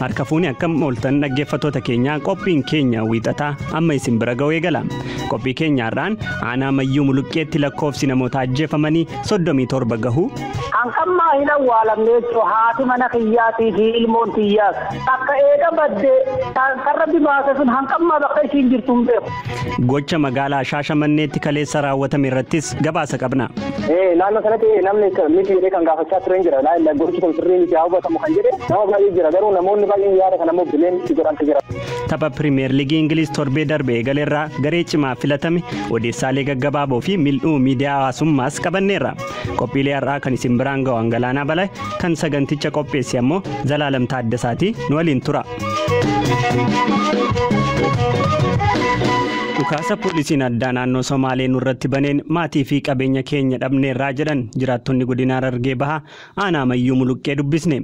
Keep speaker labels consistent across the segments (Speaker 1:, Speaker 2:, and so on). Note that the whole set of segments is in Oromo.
Speaker 1: Harka fuunee akkam ooltan dhaggeeffattoota keenyaa, qophiin keenya wiixataa amma isin bira ga'uu eegala. Qophii keenyaarraan aanaa Mayyuu Muluqqeetti lakkoofsi namoota ajjeefamanii 37 gahu.
Speaker 2: Hanqammaa hin awwaalamne jechuun haati mana kiyyaatii fi ilmoon kiyyaas akka eega baddee kan rabbi baase sun hanqammaa bakka ishiin jirtu hin beeku.
Speaker 1: Gocha magaalaa Shaashamanneetti kaleessa raawwatame irrattis gabaasa qabna.
Speaker 3: Naannoo sanatti namni miti jedhee kan gaafachaa ture jira. Gochi kun sirrii miti haa hubatamu kan jedhe nama baay'ee jira. Garuu namoonni baay'een yaada kana immoo bileen godhantu jira.
Speaker 1: Tapha Pirimeer Liigii Ingiliz torbee darbe eegaleerraa garee cimaa filatame, odeessaalee gaggabaaboo fi mil'uu miidiyaa hawaasummaas qabanneerra. Qophiilee har'aa kan isin biraan ga'u Angalaanaa Balaa, kan saganticha qopheesse ammoo Zalaalam Taaddasaati. Nu waliin tura. Dhukaasa poolisiin addaa naannoo Somaalee nurratti baneen maatii fi qabeenya keenya dhabneerraa jedhan jiraattonni godina Harargee Bahaa aanaa Mayyuu Muluqqee dubbisne.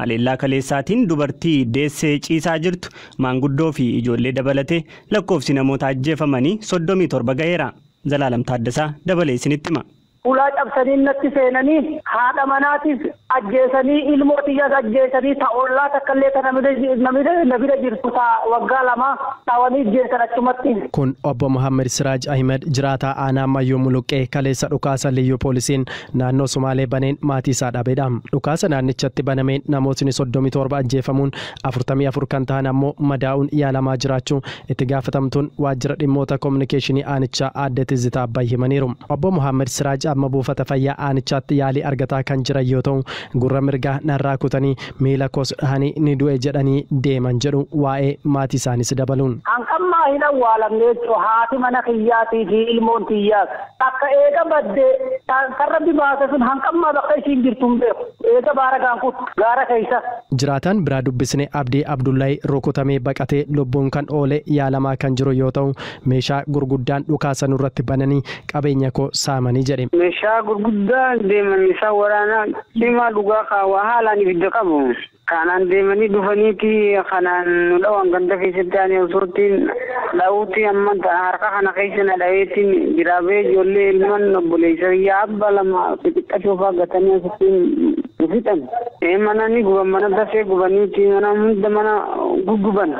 Speaker 1: Haleellaa kaleessaatiin dubartii deessee ciisaa jirtu, maanguddoo fi ijoollee dabalatee lakkoofsi namoota ajjeefamanii 37 ga'eera. Zalaalam Taaddasaa dabalee isinitti hima.
Speaker 2: Ulaa cabsanii natti seenanii haadha manaatiif ajjeesanii, ilmoo xiyyaas ajjeesanii, ta ollaa takka illee ta na bira jirtu ta waggaa 2 dhawanii ajjeesan achumatti.
Speaker 4: Kun obbo Muhammad Siraaj Ahmed, jiraataa aanaa Mayyuu Muluqqee kaleessa dhukaasa liyyuu poolisiin naannoo Sumaalee baneen maatii isaa dhabeedha. Dhukaasa naannichatti banameen namootni 37 ajjeefamuun 44 kan ta'an ammoo madaa'uun yaalamaa jiraachuu itti gaafatamtuun waajjira dhimmoota kominikeeshinii aanichaa aadde Tizitaa Abbaay himaniiru. Obbo Muhammad Siraaj amma buufata fayyaa aanichaatti yaalii argataa kan jiran yoo ta'u, gurra mirgaa narraa kutanii miila koos dhahanii ni du'e jedhanii deeman jedhu waa'ee maatii isaanis dabaluun.
Speaker 2: Hanqammaa hin awwaalamne jechuun haati mana kiyyaatii fi ilmoon kiyyaas akka eega baddee kan rabbi baase sun hanqammaa bakka ishiin jirtu hin beeku. Eega baara gaanfut gaara keessa.
Speaker 4: Jiraataan biraa dubbisne Abdii Abdullahi rukutamee baqatee lubbuun kan oole yaalamaa kan jiru yoo ta'u, meeshaa gurguddaan dhukaasa nurratti bananii qabeenya koo saamanii jedhe.
Speaker 5: Meeshaa gurguddaa deeman isaa waraanaa cimaa dhugaa kaawwaa haalaan ibidda qabu. Kanaan deemanii dhufaniiti kanaan nu dhawan ganda keessatti ani osootiin dhawuutti amma harka kana keessa na dhaweetiin jiraabee ijoollee ilmaan obboleessa biyya abbaa lama xixiqqaa fa'aa gatanii asittiin nu fixan. Mana ni guban, mana dafee gubaniiti, mana hunda mana gugguban.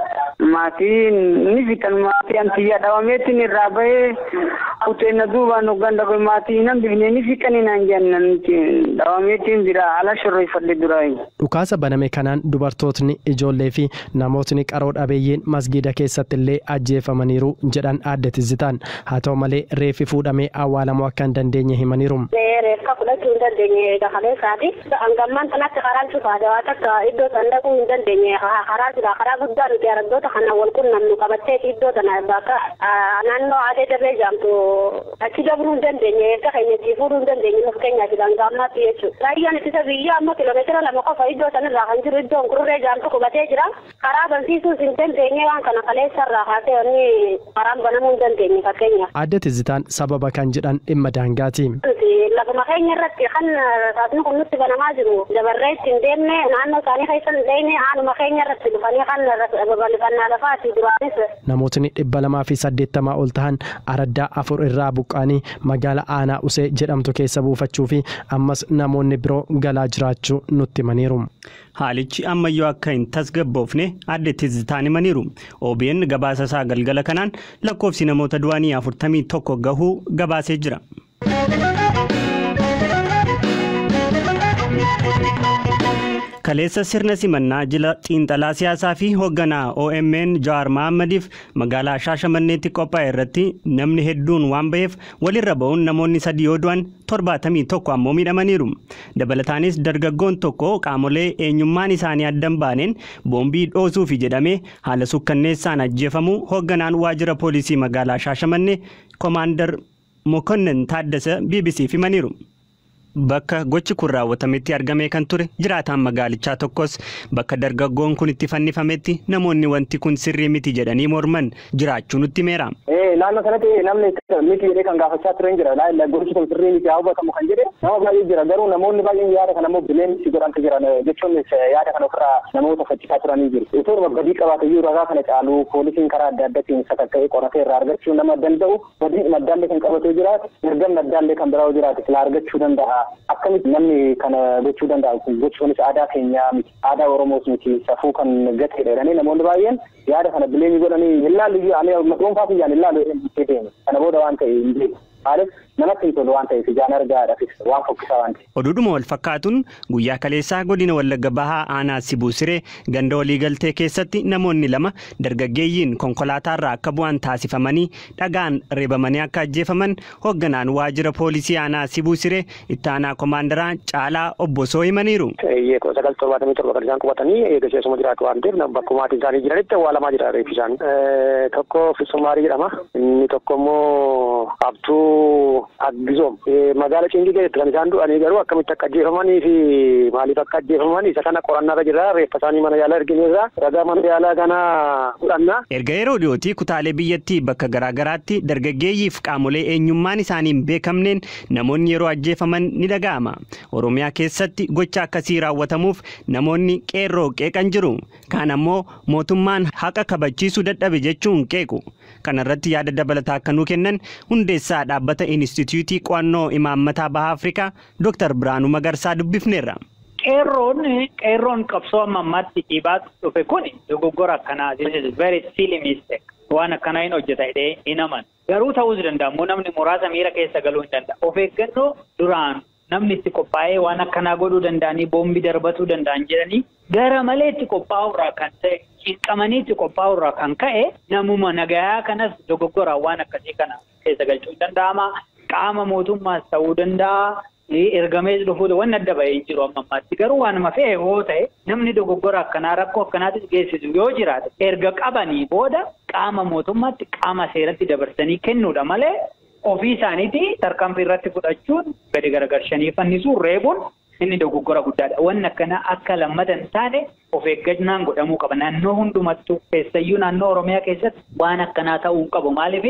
Speaker 5: Maatii ni fixan, maatii antiyyaa dhawameetiin irraa bahee kuteen na duubaan hoggaan dhabe maatii nan bifnee ni fixanii naan jennan dhawameetiin jira ala shorreeffadhe duraayi.
Speaker 4: Dhukaasa baname kanaan dubartootni, ijoollee fi namootni qaroo dhabeeyyiin masgiida keessatti illee ajjeefamaniiru jedhan aadde Tizitaan. Haa ta'u malee reeffi fuudhamee awwaalamuu akka hin dandeenye himaniiru.
Speaker 6: Reeffa fudhachuu hin dandeenye kaleessaati. Hangammaan sanatti karaan cufaadha. Waan takka iddoo san dhaquu hin dandeenye. Karaa jira, karaa guddaa nuti araddoota kana wal qunnamnu qabattee iddoo tana bakka naannoo adee dabee jaamtu achi dabruu hin dandeenye. Reeffa keenya itti fuudhuu hin dandeenye of keenyaa fi hangammaatti jechuudha. Raayyaan ittisa biyyaa amma kiiloomeetira 2 qofa iddoo sanirraa kan jiru iddoo gurree jaamtu qubatee jira. Karaa bansiisuus hin dandeenye waan kana kaleessarraa kaasee wanni karaan banamuu hin dandeenye fakkeenyaaf.
Speaker 4: Aadde Tizitaan sababa kan jedhan dhimma daangaati.
Speaker 6: Lafuma keenya irratti kan rasaasni kun nutti banamaa jiru dabarree ittiin deemne naannoo isaanii keessa hin deemne aanuma keenya irratti dhufanii kan babal'ifannaa lafaati duraanis.
Speaker 4: Namootni 280 ol ta'an araddaa 4 irraa buqqa'anii magaalaa aanaa Usee jedhamtu keessa buufachuu fi ammas namoonni biroo galaa jiraachuu nutti himaniiru.
Speaker 1: Haalichi ammayyuu akka hin tasgabboofne aadde Tizitaan himaniiru. OBN gabaasa isaa galgala kanaan lakkoofsi namoota du'anii 41 gahuu gabaasee jira. Kaleessa sirna simannaa jila xiinxalaa siyaasaa fi hoogganaa OMN Jawaar Mahaammadiif magaalaa Shaashamanneetti qophaa'e irratti namni hedduun waan ba'eef walirra ba'uun namoonni 3 yoo du'an 71 ammoo miidhamaniiru. Dabalataanis dargaggoon tokko qaamolee eenyummaan isaanii adda hin baaneen boombii dhoosuufi jedhamee haala sukkanneessaan ajjeefamuu hoogganaan waajjira poolisii magaalaa Shaashamannee Koomaandar Mokonnin Taaddasa BBCf himaniiru. Bakka gochi kun raawwatametti argamee kan ture jiraataan magaalichaa tokkos bakka dargaggoon kun itti fannifametti namoonni wanti kun sirrii miti jedhanii morman jiraachuu nutti himeera.
Speaker 3: Naannoo sanatti namni miti jedhee kan gaafachaa ture jira. Gochi kun sirrii miti haa hubatamu kan jedhe nama baay'ee jira. Garuu namoonni baay'een yaada kana immoo bileen si godhantu jiran jechuun yaada kana ofirraa namoota faccisaa turanii jiru. Utuma badii qabaate iyyuu ragaa kana caalu poolisiin karaa adda addaatiin sakatta'ee qoratee irraa argachuu nama danda'u, badii maddaallee kan qabatee jiraatu, erga maddaallee kan biraa jiraate silaa argachuu danda'a. Akkamitti namni kana gochuu danda'a? Gochuunis aadaa keenyaa miti, aadaa Oromoos miti, safuu kan gateedha jedhanii namoonni baay'een yaada kana bileemii godhanii hin laallu iyyuu ani dhuunfaa kiyyaan hin laallu jedhee deeme. Kana booda waan ta'e hin beeku. Maaliif namatti hin tolu waan ta'eef ijaan argaadhaafis waan fokkisaa waan ta'eef.
Speaker 1: Oduudhuma wal fakkaatuun guyyaa kaleessaa godina Wallagga Bahaa aanaa Sibuu Siree ganda waliigaltee keessatti namoonni lama dargaggeeyyiin konkolaataarraa akka bu'an taasifamanii dhagaan reebamanii akka ajjeefaman hoogganaan waajjira poolisii aanaa Sibuu Siree itti aanaa komaandaraa Caalaa Obbosoo himaniiru.
Speaker 7: 977 kan isaan qubatanii eegasii jiraatu waan ta'eef bakka maatiin isaanii jiranitti awwaalamaa jira reeffi isaanii. Tokko Fisumaarii jedhama. Inni tokko immoo Abtuu Aggizoom. Magaala Cingii keessatti kan isaan du'anii garuu akkamitti akka ajjeefamanii fi maaliif akka ajjeefaman isa kana qorannaarra jira. Reeffa isaanii mana yaalaa ergineerra. Ragaa mana yaalaa kana fudhanna.
Speaker 1: Erga yeroo dhiyootii kutaalee biyyattii bakka garaagaraatti dargaggeeyyiif qaamolee eenyummaan isaanii hin beekamneen namoonni yeroo ajjeefaman ni dhaga'ama. Oromiyaa keessatti gocha akkasii raawwatamuuf namoonni qeerroo qeeqan jiru. Kaan ammoo mootummaan haqa kabachiisuu dadhabe jechuun qeequ. Kana irratti yaada dabalataa akka nuu kennan hundeessaa dhaabbata Inistituutii Qo'annoo Imaammataa Baha Afrikaa Dr. Biraanuu Magarsaa dubbifneerra.
Speaker 8: Qeerroon qabsoo amma ammaatti dhiibaa dhufe kun dogoggora akkanaa this is very silly mistake. Waan akkanaa hin hojjeta jedhee hin amanu. Garuu ta'uus danda'a immoo namni muraasa miira keessa galuu hin danda'a. Of eeggannoo duraan namni itti qophaa'ee waan akkanaa godhuu danda'anii boombii darbatuu danda'an jedhanii gara malee itti qophaa'urraa kan ta'e cinqamanii itti qophaa'urraa kan ka'e namuma nagayaa kanas dogoggoraan waan akkasii kana keessa galchuu hin danda'ama. Qaama mootummaas ta'uu danda'a. Ergamees dhufuu wanni adda bahee hin jiru amma ammaatti. Garuu waanuma fe'e yoo ta'e namni dogoggora akkanaa rakkoo akkanaatis geessisu yoo jiraate erga qabanii booda qaama mootummaatti qaama seeratti dabarsanii kennuudha malee ofii isaaniitii tarkaanfii irratti fudhachuun gadi garagalchanii fannisuu reebuun inni dogoggora guddaadha. Wanni akkanaa akka lammata hin taane of eeggannaan godhamuu qaba. Naannoo hundumattuu keessayyuu naannoo Oromiyaa keessatti waan akkanaa ta'uu hin qabu. Maaliif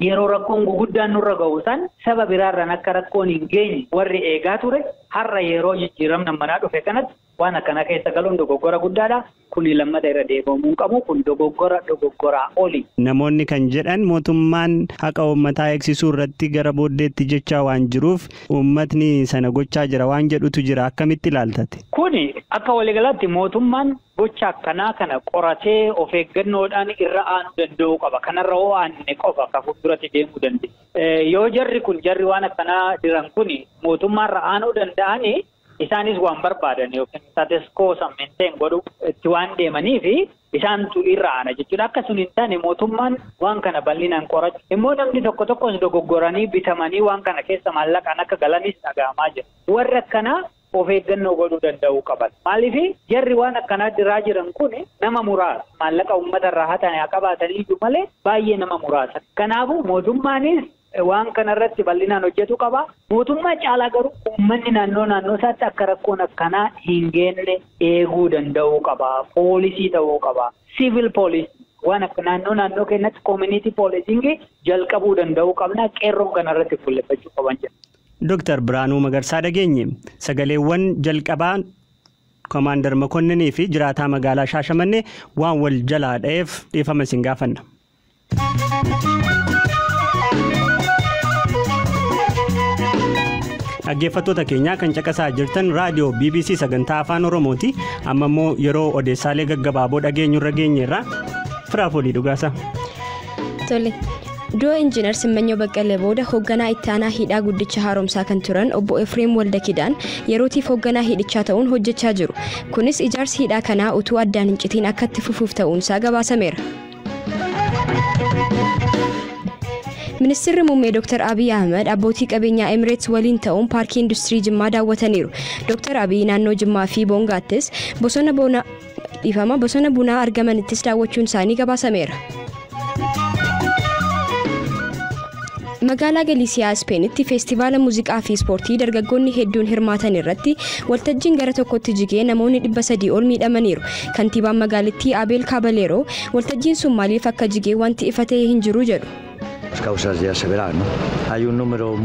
Speaker 8: yeroo rakkoon guguddaan nurra ga'u san saba biraarraan akka rakkoon hin geenye warri eegaa ture har'a yeroo jijjiiramni manaa dhufe kanatti waan akkanaa keessa galuun dogoggora guddaadha. Kuni lammata irra deebamuu hin qabu. Kun dogoggora dogoggoraa oli.
Speaker 1: Namoonni kan jedhan mootummaan haqa uummataa eegsisuu irratti gara booddeetti jechaa waan jiruuf uummatni sana gochaa jira waan jedhutu jira. Akkamitti ilaaltate?
Speaker 8: Kuni akka waliigalaatti mootummaan gocha akkanaa kana qoratee of eeggannoodhaan irra aanuu danda'uu qaba. Kanarra hoo aanne qofa akka fuulduratti deemuu dandeenya. Yoo jarri kun jarri waan akkanaa jiran kun mootummaarra aanuu danda'anii isaanis waan barbaadan yookiin status quo san maintain godhu itti waan deemanii fi isaantu irra aana jechuudha. Akka sun hin taane mootummaan waan kana bal'inaan qorachu. Immoo namni tokko tokkos dogoggoranii bitamanii waan kana keessa maallaqaan akka galanis dhaga'amaa jira. Warri akkanaa of eeggannoo godhuu danda'uu qaban. Maaliif jarri waan akkanaa diraa jiran kun nama muraasa. Maallaqa uummata irraa hatan haa qabaatanii iyyuu malee baay'ee nama muraasa. Kanaafuu mootummaanis waan kanarratti bal'inaan hojjetu qaba. Mootummaa caalaa garuu uummanni naannoo naannoo isaatti akka rakkoon akkanaa hin geenne eeguu danda'uu qaba. Poolisii ta'uu qaba. Siivil poolisii waan akka naannoo naannoo keenyatti community policing jalqabuu danda'uu qabna. Qeerroon kanarratti fuulleffachuu qaban jedha.
Speaker 1: Dr. Biraanuu Magarsaa dhageenye sagaleewwan jalqabaa Komaandar Makonninii fi jiraataa magaalaa Shaashamannee waan wal jalaa dha'eef dhiifama isin gaafanna. Dhaggeeffattoota keenyaa kan caqasaa jirtan raadiyoo BBC sagantaa afaan Oromooti. Amma immoo yeroo odeessaalee gaggabaaboo dhageenyurra geenyeerra Firaafolii Dhugaasaa.
Speaker 9: Tole. Du'a Injiinar Simmanyaw Baqqalee booda hoogganaa itti aanaa hidhaa guddicha haaromsaa kan turan obbo Efreem Waldakidaan yerootiif hoogganaa hidhichaa ta'uun hojjechaa jiru. Kunis ijaarsi hidhaa kanaa utuu addaan hin citiin akka itti fufuuf ta'uunsaa gabaasameera. Ministeerri Muummee Dr. Abiy Ahmed abbootii qabeenyaa Emirates waliin ta'uun paarkii industirii Jimmaa daawwataniiru. Dr. Abiy naannoo Jimmaa fi Boongaattis bosona bunaa argamanittis daawwachuun isaanii gabaasameera. Magaalaa Galiisiyaa Ispeenitti feestivaala muuziqaa fi ispoortii dargaggoonni hedduun hirmaatan irratti waltajjiin gara tokkotti jigee namoonni 300 ol miidhamaniiru. Kantiibaan magaalittii Abeel Kaabaleeroo waltajjiin sun maaliif akka jigee wanti ifa ta'e hin jiru jedhu.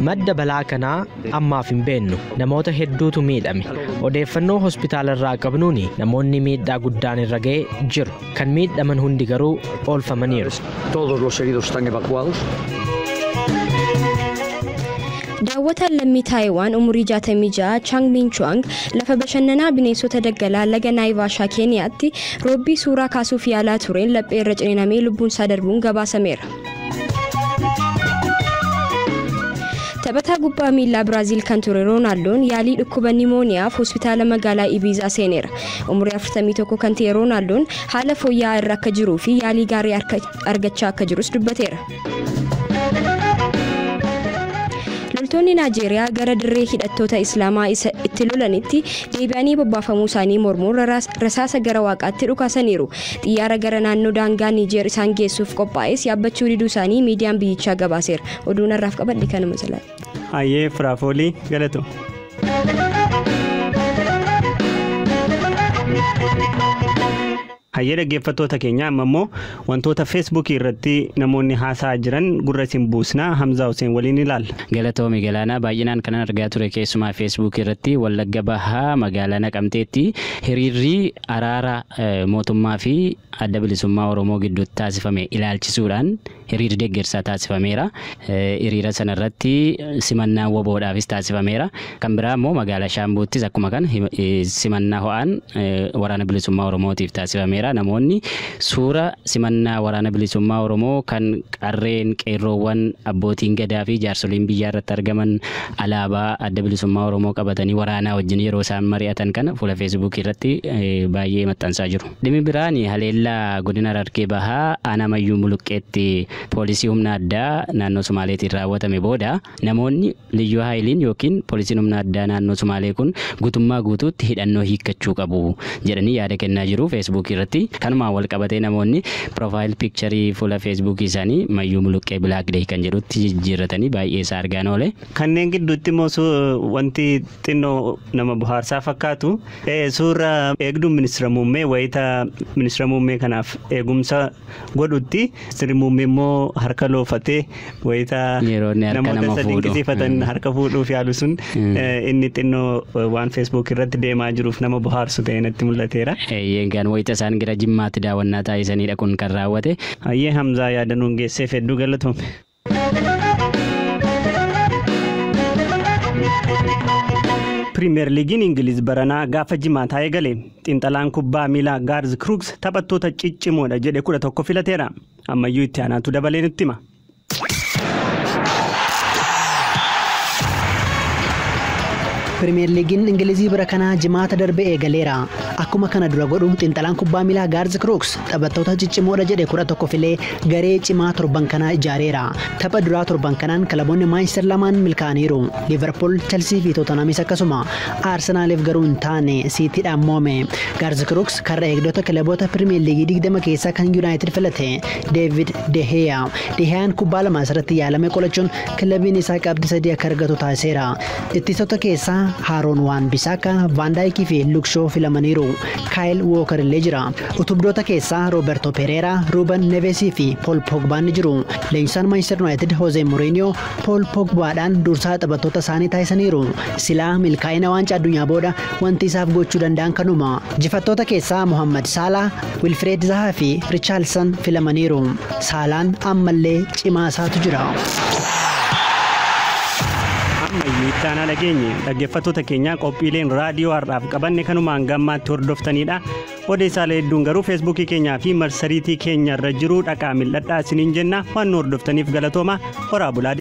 Speaker 10: Madda balaa kanaa ammaaf hin beennu. Namoota hedduutu miidhame. Odeeffannoo hospitaala irraa qabnuun namoonni miidhaa guddaan irra ga'e jiru. Kan miidhaman hundi garuu oolfamaniiru.
Speaker 9: Daawwataan lammii Taayiwaan umurii 66 Chang Min-chuang lafa bashannanaa bineensota daggalaa laga Naayivashaa Keeniyaatti roobbii suuraa kaasuuf yaalaa tureen laphee irra ciniinamee lubbuun isaa darbuun gabaasameera. Taphataa kubbaa miilaa Biraaziil kan ture Roonaaldon yaalii dhukkuba nimooniyaaf hospitaala magaalaa Ibiizaa seeneera. Umurii 41 kan ta'e Roonaaldon haala fooyya'aa irra akka jiruu fi yaalii gaarii argachaa akka jirus dubbateera. Loltoonni Naajeeriyaa gara dirree hidhattoota Islaamaa isa itti lolanitti deebi'anii bobbaafamuu isaanii mormuun rasaasa gara waaqaatti dhukaasaniiru. Xiyyaara gara naannoo daangaa Niijeer isaan geessuuf qophaa'es yaabbachuu diduu isaanii miidiyaan biyyichaa gabaaseera. Oduun har'aaf qabadhe kanuma jalaa.
Speaker 1: Hayyee Firaafoolii galatu. Hayyee dhaggeeffattoota keenya amma immoo wantoota feesbuukii irratti namoonni haasa'aa jiran gurra isin buusnaa Hamzaa Hussein waliin ilaalla.
Speaker 11: Galatoomi Galaanaa baay'inaan kanan argaa ture keessumaa feesbuukii irratti Wallagga Bahaa magaalaa Naqamteetti hiriirri araara mootummaa fi adda bilisummaa Oromoo gidduutti taasifame ilaalchisuudhaan hiriirri deeggarsaa taasifameera. Hiriira sanarratti simannaa woboodhaafis taasifameera. Kan biraa immoo magaalaa Shaambuuttis akkuma kana simannaa ho'aan waraana bilisummaa Oromootiif taasifameera. Namoonni suura simannaa waraana bilisummaa Oromoo kan qarreen qeerroowwan abbootiin gadaa fi jaarsoliin biyyaa irratti argaman alaabaa adda bilisummaa Oromoo qabatanii waraanaa wajjin yeroo isaan mari'atan kana fuula feesbuukii irratti baay'ee maxxansaa jiru. Dhimmi biraan haleellaa godina Harargee Bahaa aanaa Mayyuu Muluqqeetti poolisii humna addaa naannoo Somaaleetiin raawwatame booda namoonni liyyuu haayiliin yookiin poolisiin humna addaa naannoo Somaalee kun guutummaa guutuutti hidhannoo hiikkachuu qabu jedhanii yaada kennaa jiru feesbuukii irratti. Kanumaan wal qabatee namoonni piroofaayil piikcharii fuula feesbuukii isaanii Mayyuu Muluqqee Black Day kan jedhutti jijjiirratanii baay'ee isaa argaan oole.
Speaker 1: Kanneen gidduutti immoo wanti xinnoo nama bohaarsaa fakkaatu suura eegduun ministeera muummee wayita ministeera muummee kanaaf eegumsa godhutti ministeerri muummee immoo harka loofatee wayita namoota isa dinqisiifatan harka fuudhuuf yaalu sun inni xinnoo waan feesbuuk irratti deemaa jiruuf nama bohaarsu ta'e natti mul'ateera.
Speaker 11: Eeyyan wayita isaan gara Jimmaatti daawwannaa taasisanidha kun kan raawwate.
Speaker 1: Hayyee Hamzaa yaadanuun geesseef hedduu galatoome. Pirimeer Liigiin Ingiliz baranaa gaafa jimaataa eegale. Xiinxalaan kubbaa miilaa Gaarz Kruuks taphattoota ciccimoodha jedhe 11 filateera. Ammayyuu itti aanaatu dabalee nutti hima.
Speaker 12: Pirimeer Liigiin Ingilizii bara kanaa jimaata darbe eegaleera. Akkuma kana dura godhu xiinxalaan kubbaa miilaa Gaarz Kruuks taphattoota ciccimoodha jedhe 11 filee garee cimaa torban kanaa ijaareera. Tapha duraa torban kanaan kilaboonni Maanchister lamaan milkaa'aniiru. Liverpool, Chelsea fi Tottenhamis akkasuma. Arsenaaliif garuu hin taane Siitiidhaan moome. Gaarz Kruuks karra eegdota kilaboota Pirimeer Liigii 20 keessaa kan Yuunaayitid filate David De Gea. De Geaan kubbaa lama asirratti yaalame qolachuun kilabiin isaa qabxii 3 akka argatu taasiseera. Ittisoota keessaa Haaroon Waan Bisaaka, Van Daayikii fi Lukshoo filamaniiru. Kaayil Wooker illee jira. Utubdoota keessaa Roberto Pereira, Ruben Nevesii fi Paul Pogba ni jiru. Leenjisaan Manchester United Jose Mourinho Paul Pogbaadhaan dursaa taphattoota isaanii taasisaniiru. Silaa milkaa'ina waancaa addunyaa booda wanti isaaf gochuu danda'an kanuma. Jifattoota keessaa Mohammad Salah, Wilfred Zaha fi Richarlison filamaniiru. Saalaan ammallee cimaa isaatu jira.
Speaker 1: Ammayyuu itti aanaa dhageenye dhaggeeffattoota keenyaa qophiileen raadiyoo har'aaf qabanne kanumaan gammaatti hordoftanidha. Odeessaalee hedduun garuu feesbuukii keenyaa fi marsariitii keenya irra jiru dhaqaa mil'adhaa isiniin jenna waan nu hordoftaniif galatooma horaa bulaa.